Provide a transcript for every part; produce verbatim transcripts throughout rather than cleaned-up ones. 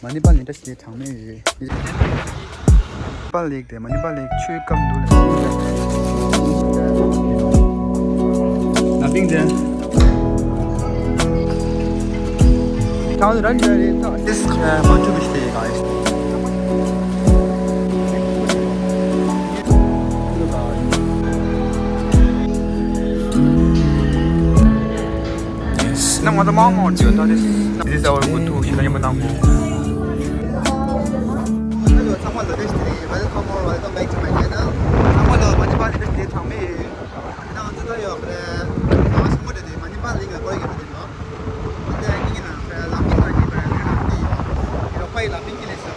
མ་ཎི་པ་ལི་འདྲ་ཞིག་གྲངས་མེད་ཡོད། མ་ཎི་པ་ལི་དེ་མ་ཎི་པ་ལི་ཆུའི་སྐམ་འདུག་ལ། ལ་པིང་དེ། ཐང་རན་ཇ་རེ་ཐང་། This is མ་ཊུ་བི་ཤི་ལེ་ཀ་ཡེ། ནང་མ་ད་མང་མང་ཅིག་ད་དེ། This is our go to ཞེས་ཡིན་པ་དང་། Hello ཚང་མ་ལ་བདེ་སྐྱིད། Welcome or welcome back to my channel. ཚང་མ་ལ་མ་ཎི་པ་ལི་འདྲ་ཞིག་གྲངས་མེད་ཡོད། ཡིན་ནའང་ཅི་ལྟར་ཡོད་རེད། ང་ཆུང་ངུ་དེ་དེ་མ་ཎི་པ་ལི་ལ་ཀོ་ཡི་གི་དེ་ནོ། དེ་ངེད་ཀྱི་ནང་ལ་ལ་ཕིང་ལ་ཉེ་བའི་ལ་ཕིང་དེ་ཡོད། ཡོད་པ་ཡི་ལ་ཕིང་གི་ལས་སོ།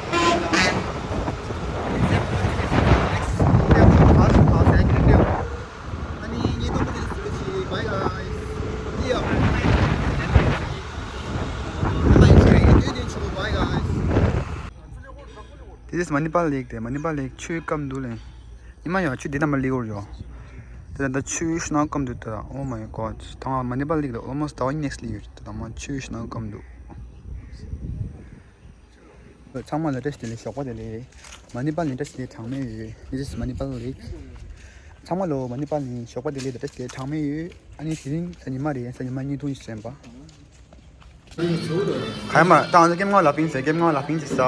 This is མ་ཎི་པ་ལི་དེ། མ་ཎི་པ་ལི་ཆུའི་སྐམ་འདུག་ལེ། ཉི་མ་ཡང་ཆུ་འདི་ན་མ་ལི་གོར་ཡོད། དེ་ད་ཆུ་ཤིན་ན་སྐམ་འདུག་ད། Oh my God. ད་ང་མ་ཎི་པ་ལི་ལ་almost ད་next ལི་ཡོད། ད་ང་ཆུ་ཤིན་ན་སྐམ་འདུག་ཚང་མ་ལ་བཀྲ་ཤིས་བདེ་ལེགས། ཞོགས་པ་བདེ་ལེགས། མ་ཎི་པ་ལི་བཀྲ་ཤིས་བདེ་ལེགས་གྲངས་མེད་ཡོད། This is མ་ཎི་པ་ལི། ཚང་མ་ལ་མ་ཎི་པ་ལི་ཞོགས་པ་བདེ་ལེགས་དང་བཀྲ་ཤིས་བདེ་ལེགས་གྲངས་མེད་ཡོད། ཨ་ནི་དེ་རིང་ཉི་མ་རེད། གཟའ་ཉི་མ་བརྙན་ཐུང་ཞིག་བྱས་པ། ག་ཡ་མ་ད་ང་ཚོ་ཀེམ་ང་ལ་ཕིང་ཟེར། ཀེམ་ང་ལ་ཕིང་ཟེར་ས།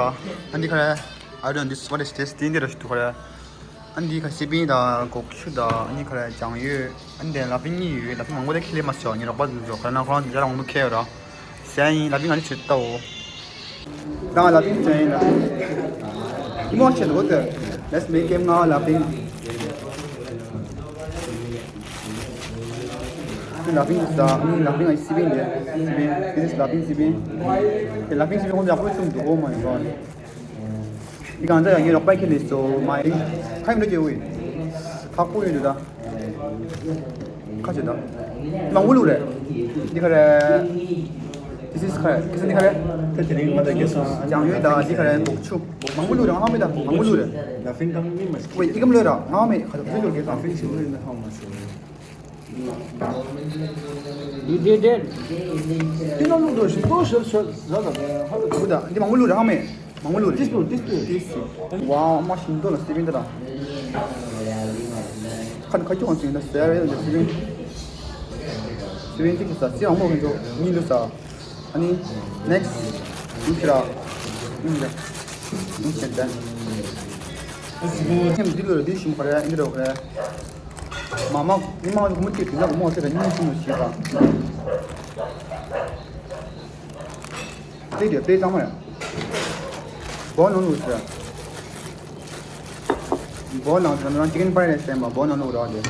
ཨ་འདི་ག་རེ། I don't know this, what is this? དེ་འདི་ར་ཞིག་འདུག་ག་རེ། ཨ་འདི་ག་སི་པིན་དང་སྒོག་ཆུ་དང་ཨ་ནི་ག་རེ་ལྗང་ཡོད། ཨ་འདི་ལ་ཕིང་གཉིས་ཡོད། ལ་ཕིང་མང་པོ་དེ་ཁྱེར་ལེ་མ་སོང་། ཉི་རོགས་པ་འདུག་ཟོ་ག་རེ་ན་ཁོ་རང་འདི་ལ་མང་པོ་ཁྱེར་ཡོད་ར། ཟེར་ཡིན། ལ་ཕིང་ང་ནི་ཆེ་ལྟ་འོ། ད་ང་ལ་ཕིང་ཟེར་ཡིན་ན། ཉི་མ་ཆེ་ལོ་དེ། Let's make ཀེམ་ང་ལ་ཕིང་། ལ་ཕིང་ཟ། ལ་ཕིང་ཨ་སི་པིན་དེ། སི་པིན། This is ལ་ཕིང་སི་པིན། དེ་ལ་ཕིང་སི་པིན་ཁོང་ཚོ་ཡག་པོ་བྱུང་འདུག Oh my God. འདི་གང་ཚ་ཡག་ཉེ་རོགས་པ་ཁྱེར་ལེ་སོ་མ་ཡིན། ཁ་ཡིན་འགྲོ་རྒྱུ་ཡིན། ཁག་པོ་ཡོད་འདུག་ད། ཁ་ཆེ་ད། མང་པོ་ལུག་རེད། འདི་ག་རེད། This is ག་རེད། ཁ་ཆེ་འདི་ག་རེད། ད་དེ་རིང་ང་ད་རྒྱལ་སོང་། ལྗང་ཡོད་ད། འདི་ག་རེད། སྒོག་ཆུ། མང་པོ་ལུག་རེད། ང་མེད་ད། མང་པོ་ལུག་རེད། ལ་ཕིང་གང་མི་མ་ཤི། ཝེ་ཨི་ཀམ་ལོས་ར་ང་མེད། ཁ་ཆེ་ཁ་ཆེ་ལོ་རྒྱལ་སོང་། ལ་ཕིང་ཤི་ལུག་ཡིན་ད་ཧ་མ་ཤི། You did it. འདི་ནང་ལུག་འགྲོ་ཞིག་ཏོ་ཤོར་ཤོར་ཟ་ད་ཧ་ལ་ཁུ་ད། འདི་མང་པོ་ལུག་རེད། ཧ་མེད། མང་པོ་ལུག་རེད། ཏིས་པོ་ཏིས་པོ་ཏིས་པོ། ཝའོ། མ་ཤིན་ཏོ་ལ་སི་པིན་ད་ར། ཁ་ཁ་ཁྱོང་སི་པིན་ད་ཟེར་རེད། ད་སི་པིན། སི་པིན་ཏིག་ཟ་ཅི་མང་པོ་ཁྱོང་ཉིན་ལུག་ཟ། ཨ་ནི་ནེག་སི་ཊི་ཡུ་ཁི་ར། ཨུམ་ཡ། ཨུམ་ཁྱེད་ད། ཁྱེད་འདི་ལོ་འདི་ཞིམ་ག་རེ། འདི་རོ་ག་རེ། མ་མ་ཉི་མ་ང་ཚོ་མུ་ཏིག་དུས་ན་གོ་མོ་ཟེར་ར་ཉིན་ཞིམ་ལོ་ཞེས་པ། དེ་རྒྱབ་དེ་གཙང་མ་ཡ། སྒོ་ནང་ལུག་ཟེར། སྒོ་ནང་ཟེར་ན་ཅི་ཀན་པ་རེ་ཟེར་མ་སྒོ་ནང་ལུག་ར་དེ།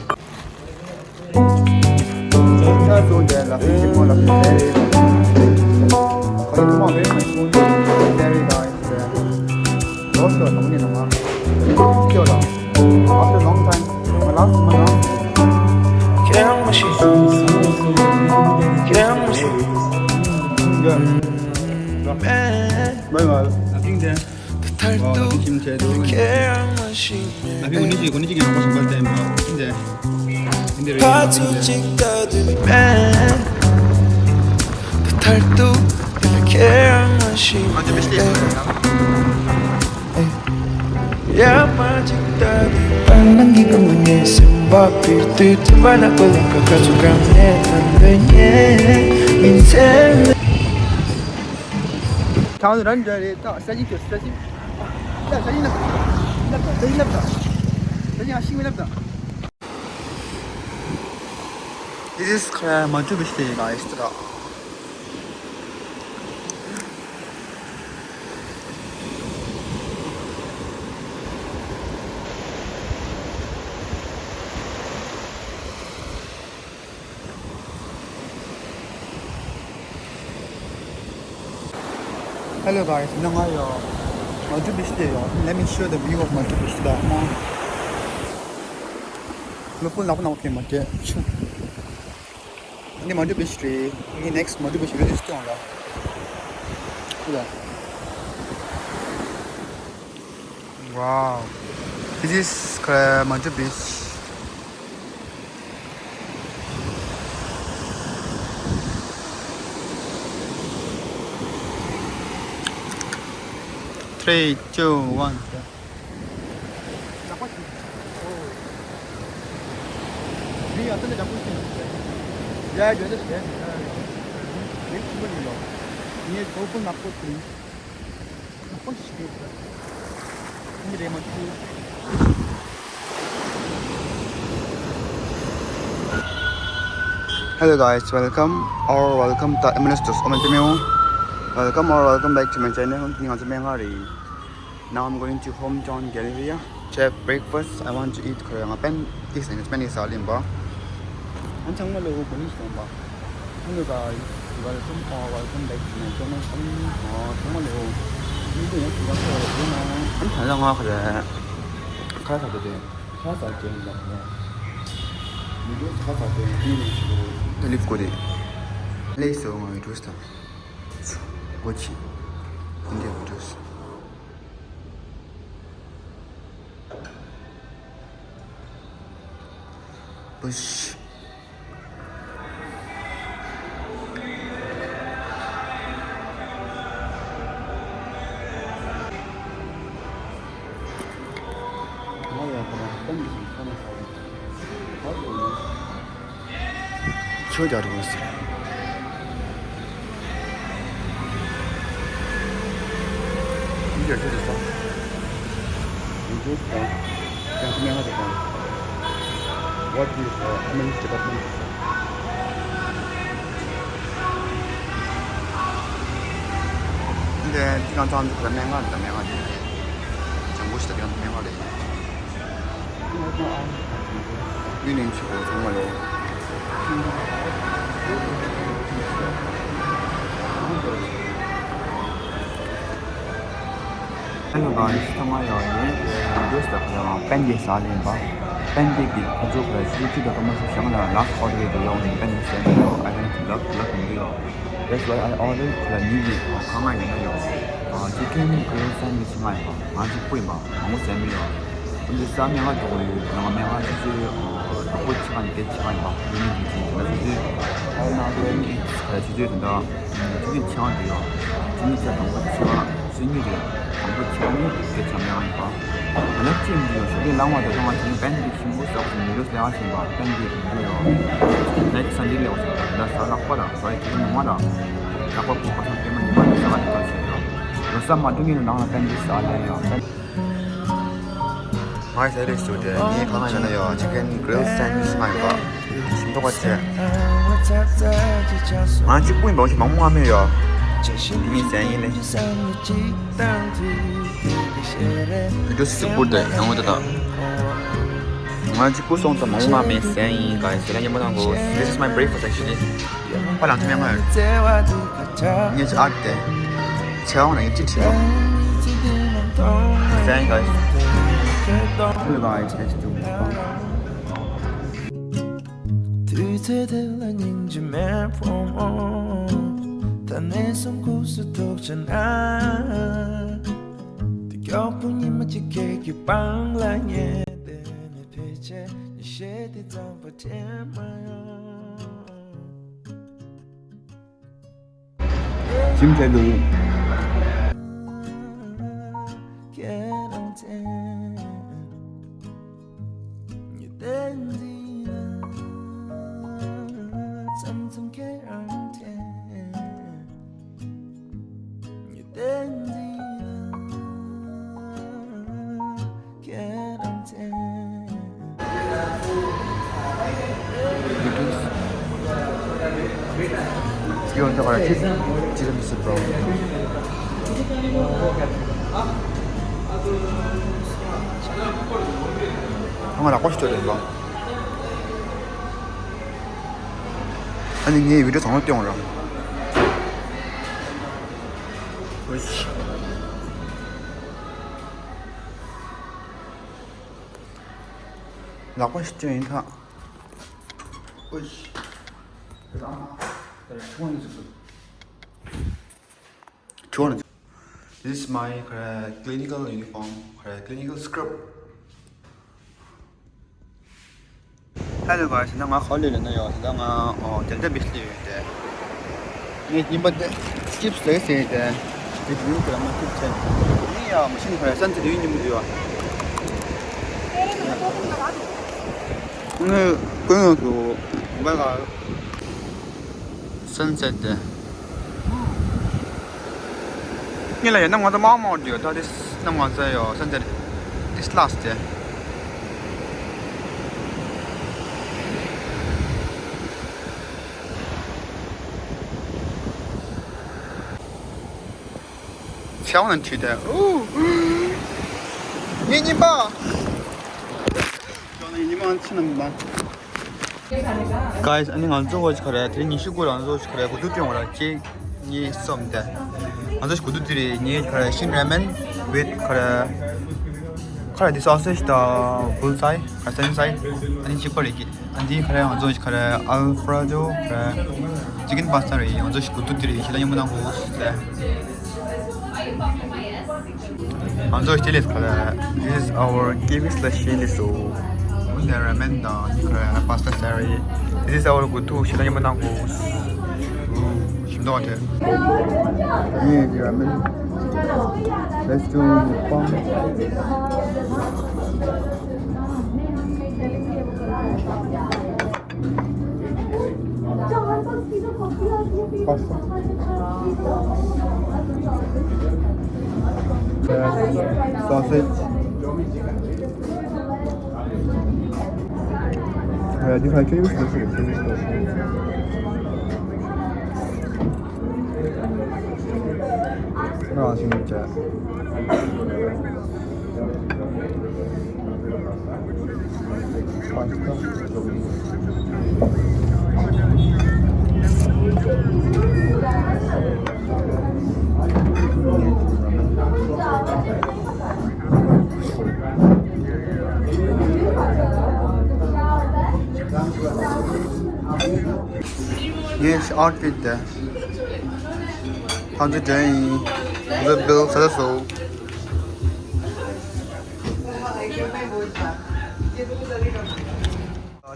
Bye bye. ད་ཐར་ཨོ་ལ་ཕུག་ཕྱིན་ཆད་དུ། ཁྱེད་རང་མ་ཤེས། ཨ་ཕི་གོ་ནི་ཅི་གོ་ནི་ཅི་གི་ནང་པ་སུ་པར་ཏེམ་པ་ཨིན་ཏེ། ཨིན་ཏེ་རེད། ཕ་ཚུ་ཅིག་ལྟ་དུས་མེད། ད་ཐར་ཏུ་དེ་ལ་ཁྱེད་རང་མ་ཤེས། ཨ་ཏེ་བེ་སྟེ། ཡ་མ་ཅིག་ལྟ་དུས་པ་ནང་གི་ཀུན་ངའི་སེམས་པ་པིར་དུས་དུས་པ་ན་པ་ལ་ཀ་ཀ་ཚུ་གང་ནས་ཐན་པའི་ཉེ་མིན་ཚེ། ཐང་རན་འདྲ་རེད་ད། ས་ཞིང་ཁྱོད་ས་ཞིང་། ད་ས་ཞིང་ལབ། ལབ་ད་ས་ཞིང་ལབ་ད། ས་ཞིང་ཨ་ཤིང་མི་ལབ་ད། This is མ་ཊུ་བི་ཤི་ལེ་ཀ་ཡེ་སི་ད། Hello guys, ང་ཡོད། མ་ཊུ་བི་ཤི་ལ་ཡོད། Let me show the view of མ་ཊུ་བི་ཤི་ད། ལོ་ཕུ་ལག་པ་ནང་གི་མ་ཊུ་བི་ཤི། འདི་མ་ཊུ་བི་ཤི་རེད། ངའི་next མ་ཊུ་བི་ཤི་རེ་ཇི་སི་ཊར་ཡོང་ལ། ཧུ་ལ། Wow. This is མ་ཊུ་བི་ཤི། Three, two, one. Hello guys, welcome or welcome to M L S Dos Omen Pimeo. Welcome or welcome back to my channel. Ni ngam mengari. Now I'm going to Home Town Galleria to have breakfast. I want to eat Korean. Pen this and Spanish salimba. An changma lo ko ni somba. Hello guys, welcome or welcome back to my channel. An changma lo. Ni ko ni ko ko na. An thana nga khala. Khala sa de. Khala sa de la. Ni ko khala sa de. Ni ko. Ni ko de. Let's go my toast. Gucci. India videos. Push. ཁྱོད་རྒྱག་རོགས་ཟེར། འདི་རྒྱག་ཁྱོད་རེད་ཟེར། འདི་ཚོ་དང་། ཀན་སུ་མེ་ཧ་དེ་དང་། What is uh, M L S department? འདི་ཁྱེད་རང་ཚང་འདི་ཁོ་ལ་སྨན་ཁང་རེད། ད་སྨན་ཁང་འདི་ལྗང་ཁུ་ཞིག་ད་ཁྱེད་རང་སྨན་ཁང་རེད། མི་ནན་ཆུ་གོ་ཚང་མ་ལོ། Hello guys, ཚང་མ་ཡོད་ཡིན། བི་ཌིའོ་ཟེར་ཁ་ཡང་པན་ཀེག་ཟ་ལེན་པ། པན་ཀེག་གི་ཁ་ཚུགས་ཁ་ཚུགས་ཅི་ད་ཀ་མ་ཞུ་ཞང་ལ་ལ་སི་ཊི་ཨོ་ཌར་དུ་ཡོང་ནས་པན་ཀེག་ཟ་ནས་ཡོད། I don't love love འདི་ཡོད། That's why I order ཁ་ལ་ཉིད་ཀྱི་ཁ་ང་ཡིན་ན་ཡོད། ཅི་ཁན་གི་སན་མི་ཆི་མ་ཡིན་པ། ང་ཅིག་པུ་ཡིན་པ། མང་པོ་ཟ་མི་ཡོད། འདི་ས་སྨན་ཁང་འགྲོ་གི་ཡོད། ང་སྨན་ཁང་ཆུ་ཚོད་དྲུག་པོ་ཆ་ནས་བརྒྱད་ཆ་ཡིན་པ། ཡིན་ནི་འདི་ཅིག་ཡིན་ན་ཆུ་ཚོད་ཨ་ན་ཏོ་ནི་ཨིཊ་ཁ་ཆུ་ཚོད་དེ་འདྲ་ཆུ་ཚོད་ཆ་འདི་ཡོད། ཆུ་ཚོད་ཆ་དང་པོ་ཆ་ཆུ་ཚོད་གཉིས་རེད། དང་པོ་ཆ་ནི་བརྒྱད་ཆ་སྨན་ཁང་ཡིན་པ། ང་ལ་ཅི་ཡིན་འདི་ཡོད། ཞོགས་པའི་ལངས་པ་དང་ཐོག་མ་ཆ་ནི་པན་ཀེག་ཞིམ་པོ་ཟ་དགོས། མི་ལོས་ལས་ཀ་བྱེད་པ་པན་ཀེག་ཞིམ་པོ་ཡོད། ནེག་སན་ཌེ་ལས་འོ་ཟེར་ད་ཟ་ལག་པ་དང་ཟ་ཡི་ཆུ་ཚོད་ཉི་མ་དང་། ལག་པ་ཕུག་པ་སང་སྐྱེས་མ་ཉི་མ་ནས་ཟ་བ་དེ་ལྟར་བྱས་ཡོད། ལོ་གསར་མ་འགྲོ་ངེས་ནང་ལ་པན་ཀེག་ཟ་ལེན་ཡོད། ང་ཟ་རེས་ཞུ་དེ་ངའི་ཁ་ང་ཡོད་ན་ཡོད། ཅི་ཁན་གི་རིལ་སན་ཌི་ཝིཆ་མ་ཡིན་པ། ཞིམ་མདོག་ཁ་ཆེ། ང་གཅིག་པུ་ཡིན་པ་ཞིག་མང་པོ་མ་མེད་ཡོད། འདི་ངའི་ཟན་ཡིན་ལེ། བི་ཌིའོ་སི་པུར་དེ་ཡང་འོ་དེ་དང་། ང་གཅིག་པུ་སོང་ཙང་མང་པོ་མ་མེད། ཟན་ཡིན་ག་ཡིན་ཟེར་ན་ཡིན་པ་དང་གོ། This is my breakfast actually. པ་ལང་ཐུ་མེ་མ་ཡོད། ངས་ཨར་ཏེ། ཆེ་བ་ན་ཡིན་ཅི་ཁྲི་ལོ། Thank you guys. Hello guys, let's do དུས་ཚོད་དེ་ལ་སྙིང་རྗེ་མེད་ཕོ་མོ། ད་ནས་བཟུང་ཁུག་སུ་ཐུག་ཆ་ན། དེ་མགྱོགས་པོ་ཉི་མ་གཅིག་ཁྱེད་ཀྱི་པང་ལ་ཉལ་ཏེ་ནས་ཕལ་ཆེར་ཉི་ཤེལ་དེ་ཙམ་པ་དྲན་མ་ཡོང་། ཁྱིམ་ཐལ་འདུག་ཡོད་འདི་ག་ར་ཅི་ཅི་རིམ་སི་བྲོ། ང་ལ་ཀོ་ཤི་ཅོ་རེད་ལོ། ཨ་ནི་ངའི་བི་ཌིའོ་ཚང་མ་སྟོན་ར། ལག་པ་ཞིག་སྤྱོད་ཡིན་ཐག་ཨོ་ཤི། ཁྱོད་ནི། This is my uh, clinical uniform, uh, clinical scrub. Hello guys, ད་ང་ཁོ་ལས་ལ་ན་ཡོད། ད་ང་ཨོ་ཌེལ་ཊ་བི་ལ་ཡོད་དེ། ངས་ཉིན་པ་དེ་ཅིབ་སི་ལས་ཟེར་ཏེ། དེ་དུས་ཀྱི་ལ་མ་ཅིབ་སི་ཟེར། ངས་ ཡ་མ་ཤི་ནི་ཧ་སན་ཚེ་དེ་ཉིན་མོ་དེ་ཡོད། ངས་ཀུན་ཡོད་དུ་བའི་ལ། སན་ཚེ་དེ། ངས་ལ་ཡོད་ན་ང་ཚོ་མང་མང་འདུག་ད་དེ་ན་ང་ཚོ་ཡོད་སན་ཚེ་དེ་ལ་སྟེ། ཚེའང་ན་འཁྲུལ་ཏེ། ཨུ། ངའི་གཉིས་པ། ཉི་མ་ཕྱི་ནང་མ། Guys, ཨ་ནི་ང་ཚོ་བོ་ཅི་ཁ་རེད། དེ་རིང་ཉི་ཤུ་དགུ་རང་ཚོ་ཅི་ཁ་རེད། དགུ་ཐུག་སྟོན་བ་ར་གཅིག་གཉིས་གསུམ་དེ། ང་ཚོ་ཞིག་དགུ་ཐུག་དེ་རེད། ངའི་ཁ་རེད། ཤིན་ར་མེན་with ཁ་རེད། ཁ་རེད་དེ་སོ་སེ་ཇི་དང་བུལ་སའི། ཁ་སན་སའི། ཨ་ནི་གཅིག་པ་རེད་ཀྱི། ཨ་འདི་ཁ་རེད། ང་ཚོ་ཁ་རེད་ཨལ་ཕ་ར་ཌོ་ཁ་རེད་ཅི་ཀན་པ་སྟ་རེད། ང་ཚོ་ཞིག་དགུ་ཐུག་དེ་རེད། ཞེ་ལ་ཉིན་མོ་ནང་གོ་སྟེ། ང་ཚོ་ཞིག་ལས་ཁ་རེད། This is our K B slash ཞེ་ལས་སོ། འདི་ར་མེན་དང་ཁ་རེད་པ་སྟ་སྟ་རེད། This is our དགུ་ཐུག་ཞེ་ལ་ཉིན་མོ་ནང་གོ། ཞིམ་མདོག་དེ། ངས་འདི་ར་མེན། Let's do mukbang. Pasta. Sausage. Yeah, this one, can you switch it? Can you switch it? ང་ཞིག་ནས་བྱས། ངའི་ཨའུཊ་ཕིཊ་དེ། ཐང་ཅི་དྲན་ཡིན། འདི་བིལ་ཟ་ཟ་སོ།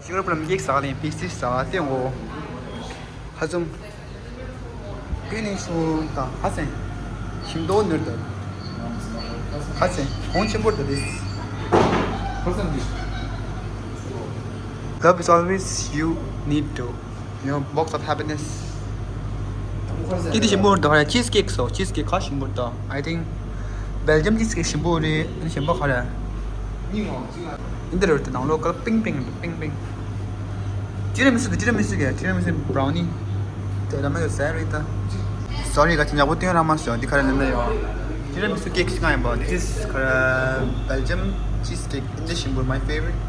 ཤིང་ར་པུ་རམ་གེག་ཟ་ལེན་པི་སི་ཟ་ཏེ་འོ། ཧ་ཙམ། ཀུན་ནི་ཤུ་དང་ཧ་སེན། ཤིང་ཏོག་ནུར་དུ། ཧ་སེན། གོང་ཆེན་པོ་དུ་དེ། Love is always you need to. You know, box of happiness. ཀེག་དེ་ཞིམ་པོ་འདུག་ཧ་རེ། ཆིས་ཀེག་སོ། ཆིས་ཀེག་ཁ་ཞིམ་པོ་འདུག I think Belgium cheesecake ཞིམ་པོ་རེད། ཨ་ནི་ཞིམ་པོ་ཁ་རེ། འདི་རུ་དེ་ནང་ལོགས་ཀ་པིང་པིང་འདུག་པིང་པིང་། ཏི་ར་མི་སུ་དེ་ཏི་ར་མི་སུ་གི་ཏི་ར་མི་སུ་བྷ་རའུ་ནི། དེ་ལ་མ་ཡོད་ཟེར་རེད་ད། སོ་རི་ག་ཅི་ཉག་པོ་སྟོན་ར་མ་སོ། འདི་ཁ་རེ་ལེན་ན་ཡོད། ཏི་ར་མི་སུ་ཀེག་ཞིག་ཡིན་པ། This is ཁ་རེ་Belgium cheesecake. འདི་ཞིམ་པོ། My favorite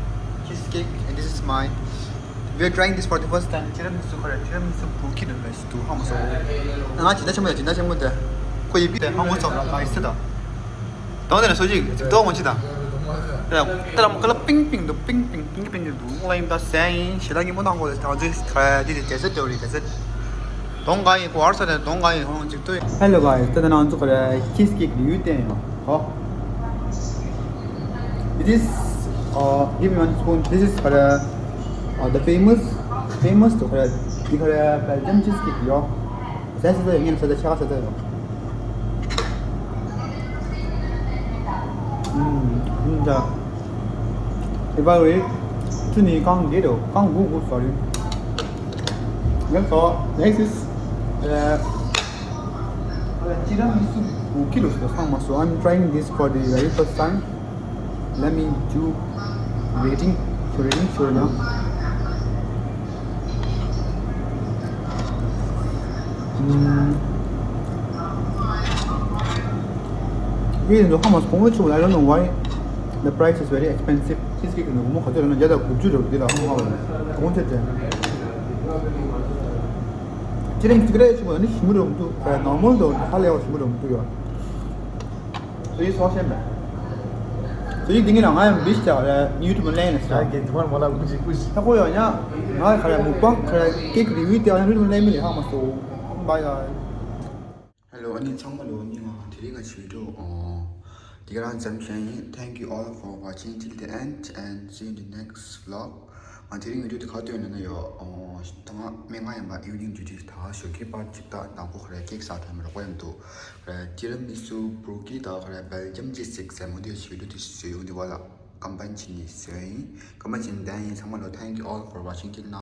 cheesecake and this is my We are trying this for the first time. ཏི་ར་མི་སུ་ཁ་རེ། ཏི་ར་མི་སུ་བུ་ཁི་འདུག་མེད་སུ་ཧ་མ་སོ། ང་ཇི་འདྲ་ཆེན་མོ་ཡ་ཇི་འདྲ་ཆེན་མོ་དེ། ཁོ་ཡི་པི་དེ་ཧ་མ་སོ་ར་ག་ཡི་སི་ད། དང་དེ་ན་སོ་ཅིག་ཏོ་མོ་ཅི་ད། ཏི་ར་ཏི་ར་ཀ་ལ་པིང་པིང་འདུག་པིང་པིང་པིང་པིང་འདུག་ལ་ཡིན་ད་སེ་ཡིན་ཞེ་ད་ཉིན་མོ་ནང་གོ་ད་ཅི་ཁ་རེ་འདི་དེ་ཟེར་ཏེ་རེད་ཟེར། དོང་ག་ཡིན་ཁོ་ཨར་ས་དེ་དོང་ག་ཡིན་ཧོང་ཅིག་ཏོ། Hello guys, ད་ད་ནང་ཚོ་ཁ་རེ་ཆིས་ཀེག་རི་ཝིའུ་བསྟན་ཡོད། ཧོ། It is, uh, give me one spoon. This is ཁ་རེ། Uh, the famous, famous དུ་ཁ་རེ། འདི་ཁ་རེ་Belgium cheesecake ཡོད། ཟས་ཟ་ཟ་ཡོད། ངས་ཟ་ཟ་ཆ་ག་ཟ་ཟ་ཡོད། ཨུམ། ཨུམ། ད། If I wait, ཆུ་ནི་གང་གི་རོ། གང་གུ་གུ། Sorry. Well, so next is, uh, ཏི་ར་མི་སུ་བུ་ཁི་ལོ་སོ་ཧ་མ་སོ། I'm trying this for the very first time. Let me do rating. So rating show now. Mm. Really, no, how much? How much? I don't know why the price is very expensive. Cheesecake ནི་སྒོར་མོ་ག་ཚོད་རེད་ན། བརྒྱ་དང་དགུ་བཅུ་རེད་འདི་ལ། ཧང་ཧང་རེད། གོང་ཚད་དེ། ཅི་རིང་ཅི་རེད་ཅི་མོ་ནི་ཞིམ་རུ་མི་འདུག་ནོར་མལ་དུ་ཧ་ལས་པ་ཞིམ་རུ་མི་འདུག་ཡ། སོ་ཡི་སོ་ཤེས་མེད། སོ་ཡི་འདི་ངེད་ལ་ང་ཡང་འདི་ཞིག་ལ་ཡུ་ཊུབ་ལེན་ལ་ཞིག་ད་གེ་དུ་མར་མ་ལ་ཀུ་ཅི་ཀུ་ཅི། ད་ཁོ་ཡང་ཡང་ང་ག་རེ་མུག་པང་ག་རེ་ཀེག་རི་ཝིའུ་དེ་ཡང་ཡུ་ཊུབ་ལེན་མི་ལས་ཧ་མ་སོ། Bye guys. Hello, ཨ་ནི་ཚང་མ་ལོ་ནི་ང་དེ་རིང་ང་ཆུ་འགྲོ་འོང་། དེ་ག་རང་ཙམ་བྱས་ཡིན། Thank you all for watching till the end and see you in the next vlog. ཨ། དེ་རིང་ངའི་བི་ཌི་ཡོ་དེ་ག་རེ་སྟོན་ཡོད་ལབ་ན་ཡོད། ཨོ། ད་ང་མི་ང་ཡིན་པ་ཨི་ཝི་ནིང་ཌིའུ་ཊི་ད་ཞོགས་ཀས་པར་གཅིག་ད་ནག་པོ་ག་རེ་ཀེག་ཟ་ཐུབ་མི་རོགས་པ་ཡིན་འདུག་ག་རེ་ཏི་ར་མི་སུ་བུ་ཀི་ད་ག་རེ་སྦེལ་ཇམ་ཅི་སིག་ཟེར་མོ་དེ་ཞིག་བི་ཌི་ཡོ་དེ་བཟོས་ཡོང་དུས་བ་ལ་ཀམ་པན་ཆི་ནི་ཟེར་ཡིན། ཀམ་པན་ཆི་ནི་དེ་ཡིན། ཚང་མ་ལོ། Thank you all for watching till now.